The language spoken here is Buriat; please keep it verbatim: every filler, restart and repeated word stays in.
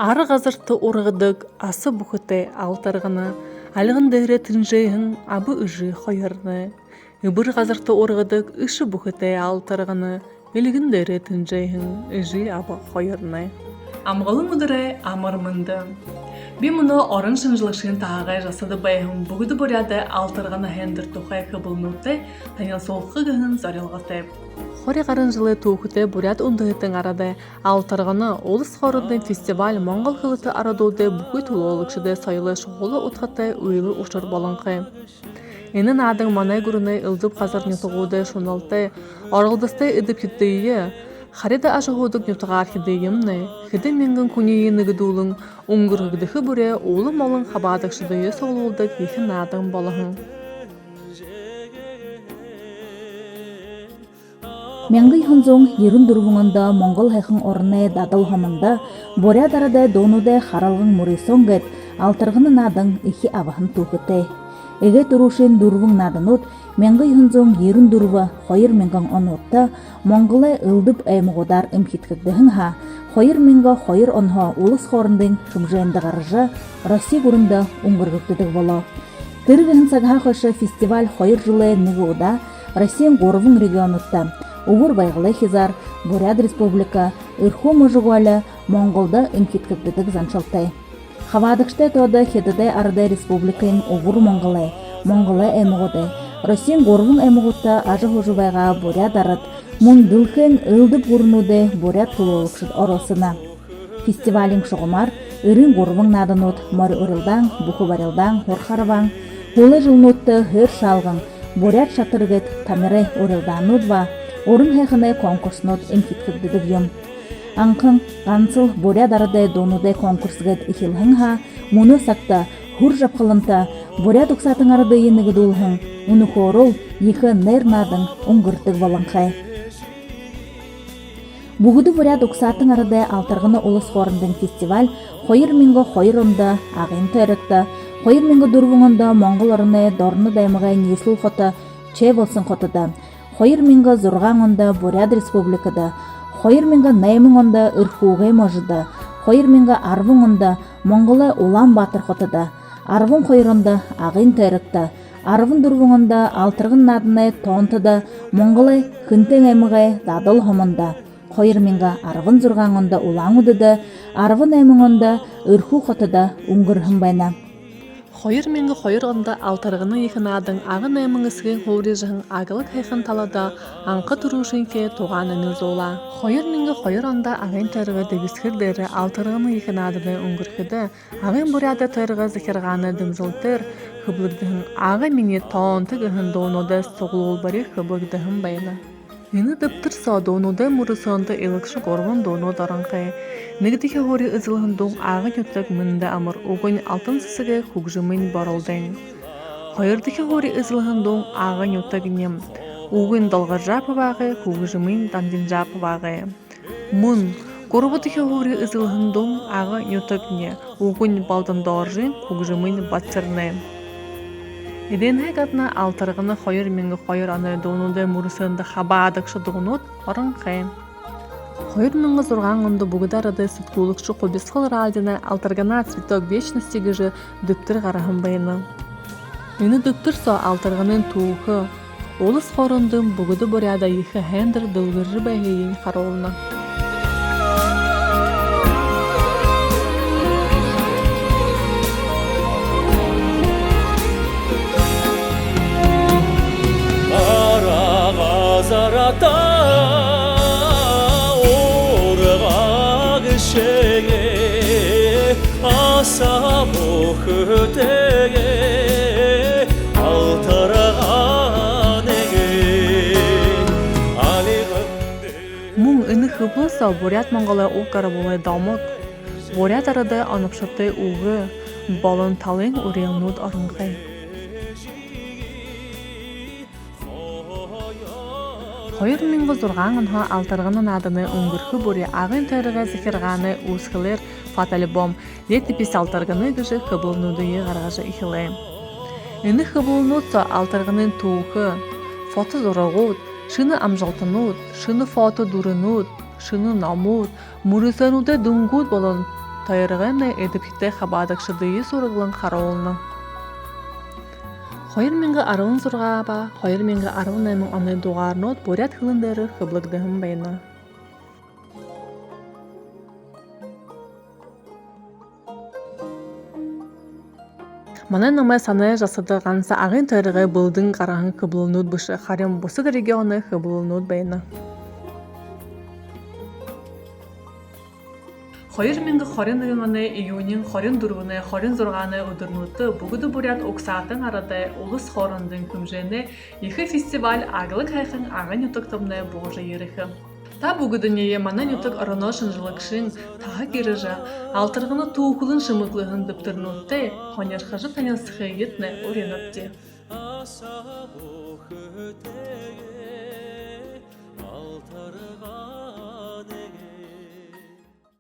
Ара газарта ургадаг аса бүхэтэй Алтаргана, альган дээрээ тэнжээһэн аба эжы хоёрнай. Эбэр газарта ургадаг эшэ бүхэтэй Алтаргана, элгэн дээрээ тэнжээһэн эжы аба хоёрнай. Амгалан үдэрөөр, амар мэндэ! Би мүнөө орон шэнжэлэгшын таһагай жасада байһан Бүгэдэ буряадай Алтаргана һайндэр тухай хэблэлнүүдтэй танилсуулха гэһэн зорилготойб. Хори гаран жэлэй түүхэтэй буряад үндэһэтэн арадай Алтаргана улас хоорондын фестиваль монгол хэлэтэ арадуудай бүхы түлөөлэгшэдэй соёлой шухала удхатай үйлэ ушар болонхой. Энэ наадан манай гүрэнэй элдэб газар нютагуудай шуналтай, оролдосотой эдэбхитэдые, харида ажаһуудаг нютагаархидыемнай, хэдэн мянган хүниие нэгэдүүлэн, үнгэргэгдэхэ бүреэ улам олон хабаадагшадые суглуулдаг ехэ наадан болоһон. Мянга юһэн зуун ерэн дүрбэн ондо Монгол һайхан ороной Дадал һомондо буряад арадай дуунуудай харалган мүрысөөн гээд Алтаргана наадан эхи абаһан түүхэтэй. Эгээ түрүүшын дүрбэн нааданууд мянга юһэн зуун ерэн дүрбэ, хоёр мянган онуудта Монголой элдэб аймагуудаар эмхидхэгдэһэн һаа, хоёр мянга хоёр онһоо улас хоорондын шэмжээндэ гаража, Росси гүрэндэ үнгэргэгдэдэг болоо. Тэрэ гэһэн сагһаа хойшо фестиваль хоёр жэлэй нэгэ удаа Россиин гурбан регионуудта: Үбэр Байгалай хизаар, Буряад Республика, Эрхүү можо гү, али Монголдо эмхидхэгдэдэг заншалтай. Хабаадагшадай тоодо Хитадай Арадай Республикын, Үбэр Монголой, Монголой аймагуудай, Россиин гурбан аймагуудта ажаһуужа байгаа буряад арад, мүн дэлхэйн элдэб гүрэнүүдэй буряад түлөөлэгшэд оролсоно. Фестивалиин шугамаар эрын гурбан нааданууд: мори урилдаан, бүхэ барилдаан, һур харбаан, һүүлэй жэлнүүдтэ һээр шаалган, буряад шатар гээд тамирай урилдаанууд ба уран һайханай конкурснууд эмхидхэгдэдэг юм. Анхан гансал буряад арадай дуунуудай конкурс гээд эхилһэн һаа, мүнөө сагта һүр жабхаланта буряад угсаатан арадые нэгэдүүлһэн, үнэхөөрөөл ехэ найр наадан үнгэрдэг болонхой. Бүгэдэ буряад угсаатан арадай Алтаргана улас хоорондын фестиваль хоёр мянга хоёр ондо Агын тойрогто, хоёр мянга дүрбэн ондо Монгол ороной Дорнод аймагай ниислэл хото Чойбалсан хотодо, хоёр мянга зургаан ондо Буряад Республикада, хоёр мянга найман ондо Эрхүүгэй можодо, хоёр мянга арбан ондо Монголой Улаан-Баатар хотодо, арбан хоёр ондо Агын тойрогто, арбан дүрбэн ондо Алтаргана нааданай тоонтодо Монголой Хэнтэй аймагай Дадал һомондо, хоёр мянга арбан зургаан ондо Улаан-Үдэдэ, арбан найман ондо Эрхүү хотодо үнгэрһэн байна. Хоёр мянга хоёр ондо Алтаргана ехэ наадан Ага найман эсэгын һуури жаһан аглаг һайхан талада анха түрүүшынхиеэ тугаа нанилзуулаа. Хоёр мянга хоёр ондо Агын тойрогой дэбисхэр дээрэ Алтаргана ехэ нааданай үнгэрхэдэ, Агын буряадай тойрогой захиргаанай дэмжэлтээр хэблэгдэһэн «Ага минии тоонто» гэһэн дуунуудай суглуулбари хэблэгдэһэн байна. Энэ дэбтэр соо дуунуудай мүрысөөндэ илагша гурбан дуунууд оронхой. Нэгэдэхи һуури эзэлһэн дуун «Ага нютаг мэндэ амар», үгэнь Алтан сэсэгэй «Хүгжэмынь боролдын». Хоёрдохи һуури эзэлһэн дуун «Ага нютагни», үгэнь Долгоржаповагай, хүгжэмынь Дандинжаповагай. Мүн гурбадахи һуури эзэлһэн дуун «Ага нютагни», үгэнь Балдандоржын, хүгжэмынь Батцэрэнэй. Эдээнһээ гадна Алтаргана хоёр мянга хоёр оной дуунуудай мүрысөөндэ хабаадагша дуунууд оронхой. Хоёр мянга зургаан ондо Бүгэдэ арадай сэтгүүлэгшэ Хубисхал Ральдинай «Алтаргана — цветок вечности» гэжэ дэбтэр гараһан байна. Энэ дэбтэр соо Алтарганын түүхэ, улас хоорондын бүгэдэ буряадай ехэ һайндэр дэлгэржэ байһыень харуулна. Ара газарта ургагшагүй, аса бүхэтэйгээ Алтарганыг альган дээрэ. Мүн энэ хэблэл соо Буряад-Монголой уг гарбалай домог, буряад арадай онгошотой үгэ болон талын үреэлнүүд оронхой. Хоёр мянга зургаан онһоо Алтаргана нааданай үнгэрхэ бүри Агын тойрогой захиргаанай үүсхэлээр фотоальбом «Летопись Алтарганы» гэжэ хэблэлнүүдые гаргажа эхилээ. Энэ хэблэлнүүд соо Алтарганын түүхэ, фото зурагууд, шэнэ амжалтанууд, шэнэ фото дүрэнүүд, шэнэ номууд, мүрысөөнүүдэй дүнгүүд болон тойрогойнь эдэбхитэй хабаадагшадые сураглан харуулна. Хоёр мянга арбан зургаа ба хоёр мянга арбан найман оной дугаарнууд буряад хэлэн дээрэ хэблэгдэһэн байна. Манай номой санай жасада ганса Агын тойрогой бэлдэн гаргаһан хэблэлнүүд бэшэ, харин бусад регионой хэблэлнүүд байна. Хоёр мянга хорин нэгэн оной июниин хорин дүрбэнэй, хорин зургаанай үдэрнүүдтэ бүгэдэ буряад угсаатан арадай улас хоорондын хэмжээнэй ехэ фестиваль аглаг һайхан Агын нютагтамнай буужа ерэхэ. Та бүгэдэниие манай нютаг ороноо шэнжэлэгшын таһаг ерэжэ, алтаргана түүхэлэн шэмэглэһэн дэбтэрнүүдтэй һонирхожо танилсахыетнай уринабди.